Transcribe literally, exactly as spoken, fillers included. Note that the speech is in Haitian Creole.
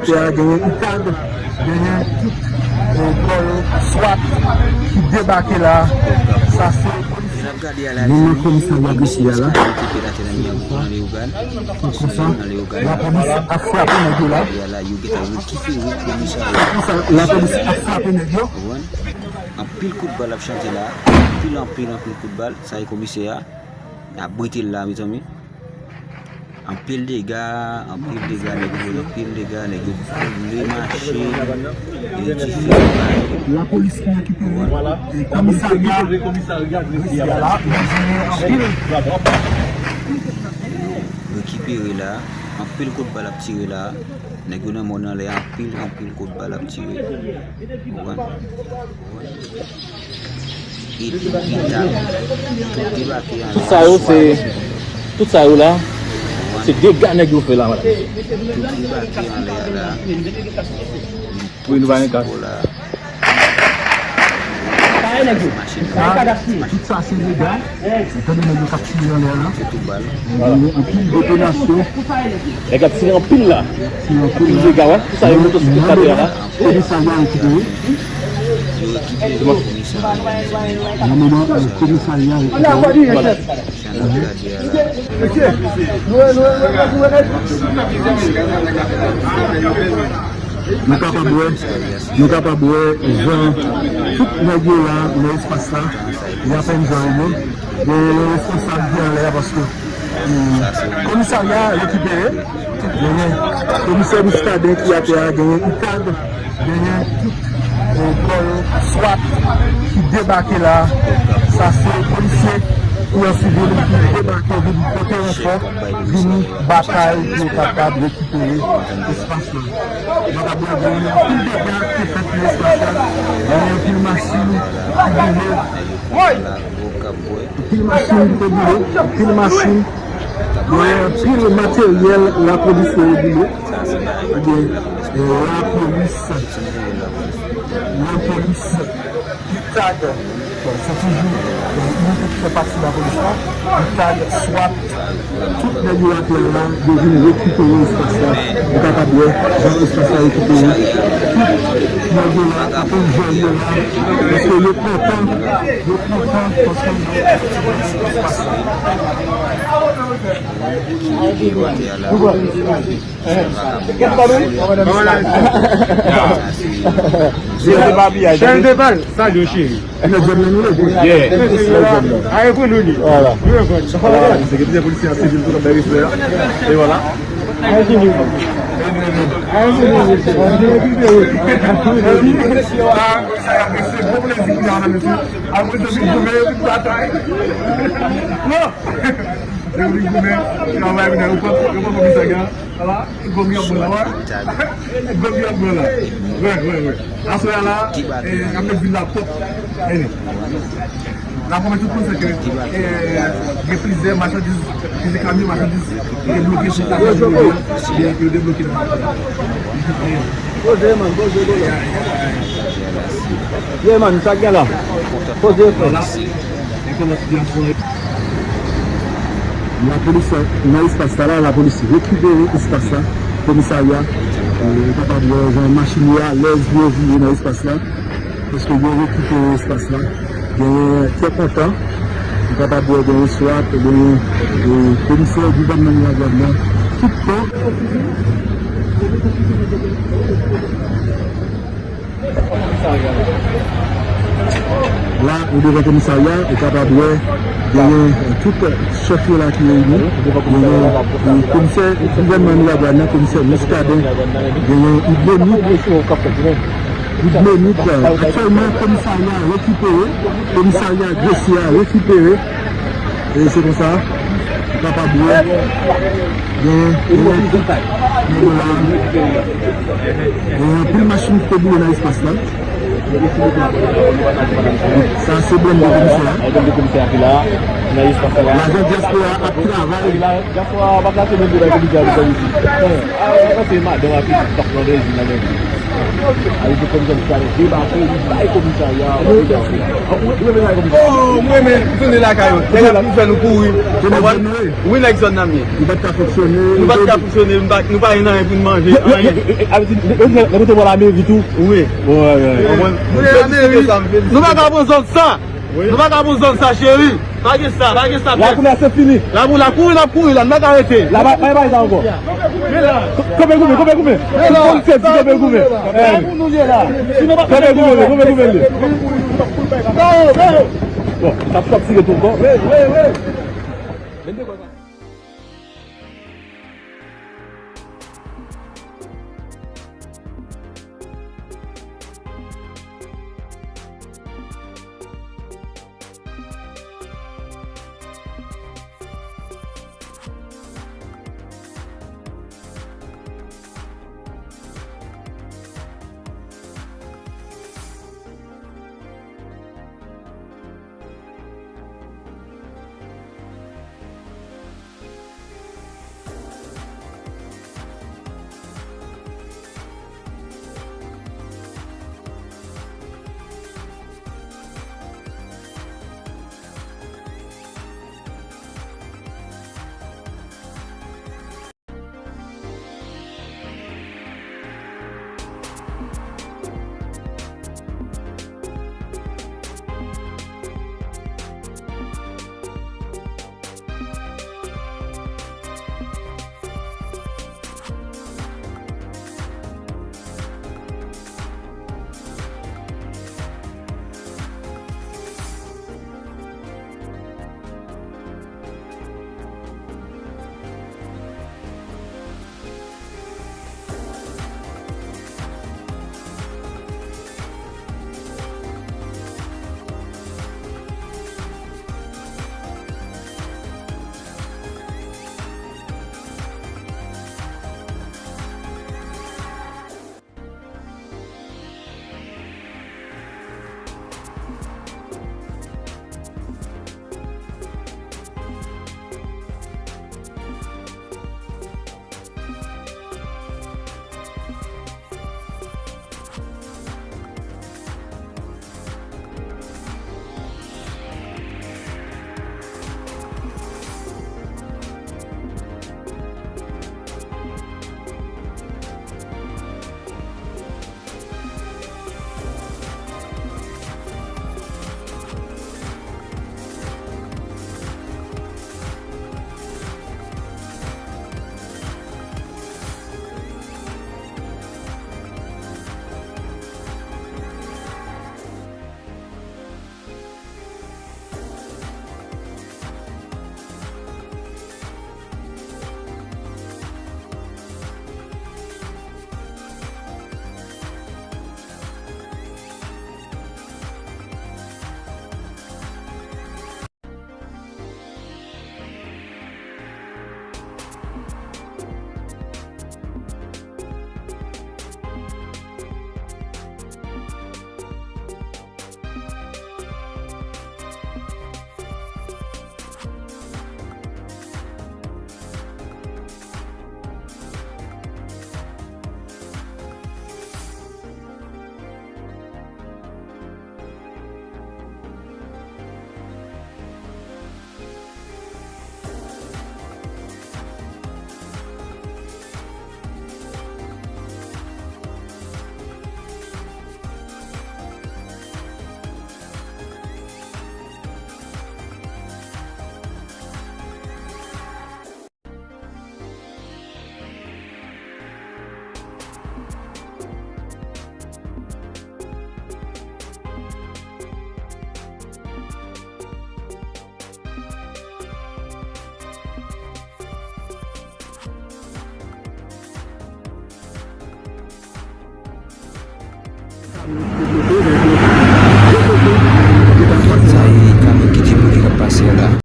Genyen UCAD, genyen tout, eh, kò yo, swat ki debake la. Sa se polis. Moun nan komisarya Gresi a la. Konsa, lapolis ap frape nèg yo la. Konsa, lapolis ap frape nèg yo. Anpil kout bal ap chante la. Anpil, anpil, anpil kout bal. Sa e komisè a. Y ap brete l la, mezanmi. Anpil dega, anpil dega, nèg yo, anpil dega, nèg yo boule machin, e dife. Lapolis ki rekipere, e, komisarya, komisarya Gresi a la, men genyen anpil. Rekipere la, anpil kout bal ap tire la, nèg yo nan mòn anlè, anpil, anpil kout bal ap tire. Ou konprann? Epi pita, tout debake anlè. Tout sa yo, se, tout sa yo la, se dega nèg yo fè la, madanm. Tout debake anlè a la. Wi, nou pa gen kas. Machin la. Tout sa se dega. Ou tande nèg yo k ap tire anlè a la. Se tout bal. Anpil detonasyon. Nèg ap tire anpil la. Tire anpil la. Anpil dega, wè. Tout sa yo, motosiklèt atè a la. Komisarya rekipere. Nan moman, eh, komisarya rekipere. Nou kapab wè, nou kapab wè jan tout nèg yo la nan espas la, y ap enjoy yo. Gen yon responsab ki anlè a paske, hmm, komisarya a rekipere. Genyen komisè Muscadin ki atè a, genyen UCAD, genyen tout, eh, kò yo, swat ki debake la. Sa se polisye ki an sivil ki debake, vin pote ranfò, vin batay pou yo kapab rekipere espas la. Nou kapab wè genyen anpil dega ki fèt nan espas la. Genyen anpil machin ki boule. Anpil machin ki te boule, anpil machin. Genyen anpil materyèl lapolis yo boule. Ebyen, eh, lapolis, lapolis, UCAD, bon, se toujou, eh, moun ki fè pati lapolis la, UCAD, swat, tout nèg yo atè a la, yo vin rekipere espas la. Ou kapab wè jan espas la rekipere. Tout nèg yo la ap enjoy yo la. Paske yo kontan, yo kontan paske yo espas la. Kèt pa nou? Chèl de bal, salye cheri. Nèg zòn nan nou leve. Yeah. Aye pou nou li. Vwala. Vwala, se ke plizyè polisye an sivil tou k ap bay respè a. E vwala. Aye pou nou. Aye pou nou, mesye. Ah, se gwo plezi pou nou la, mesye. Apre de vin goumen, yo vin batay. Non. Yo vin goumen, travay, vin nan ayewopò, yo pran komisarya. Ala, gòm y ap bwè la, wè. Gòm y ap bwè la. Wè, wè, wè. Aswè a la, eh, y ap met vil la pwòp. Anyway. La pwomès tout moun se ke, eh, gen plizyè machandiz, plizyè kamyon machandiz ki te bloke sou Plato Jimmy yo, yo debloke nan. Poze, man, poze, poze. Yeah, man, sa gen la. Poze, frè. Lapolis nan espas la, la, lapolis rekipere espas la, komisarya, eh, ou kapab wè jan machin yo alèz pou yo vire nan espas la, paske yo rekipere espas la, genyen kè kontan, ou kapab wè genyen swat, genyen, eh, komisè gouvènman Miradwàn nan, tout tan. La, ou devan komisarya, ou kapab wè, genyen tout chèf yo la ki reyini. Genyen, eh, komisè gouvènman Miradwàn nan, komisè Muscadin, genyen Ibonit. Ibonit, aktyèlman, komisarya a rekipere, komisarya Gresi a rekipere. E se konsa, ou kapab wè, gen, gen yon tout nèg yo la. Gen anpil machin ki te boule nan espas la. Sa se blende komisè a. Blende komisè a ki la, nan espas la. Lajan dyaspora ap travay. Dyaspora pa ka se blende bay komisè a pou fè isi. Ah, se madanm ak pitit k ap pran plezi nan blende. Alevye kòmsè li pral debake, li bay komisarya. Ou renmen sa komisarya? Oh, mwen renmen tounen lakay yo. Nèg ap vin fè nou kouri. Wi, nèg zòn nan m ye. Nou pa t ka fonksyone. Nou pa t ka fonksyone, nou pa, nou pa gen anyen pou n manje, anyen. Lè kote bò lameri tou. Wi. Nou pa ka pran zòn sa. Nou pa ka pran zòn sa, cheri. Pa gen sa, pa gen sa. Lakou la se fini. Lakou la kouri, n ap kouri la, n pa ka rete. La pa, pa, pa sa ankò. Kanpe goumen, kanpe goumen. Tout polisye di kanpe goumen. Kanpe goumen, kanpe goumen. Bon, sa p ap tire tou ankò.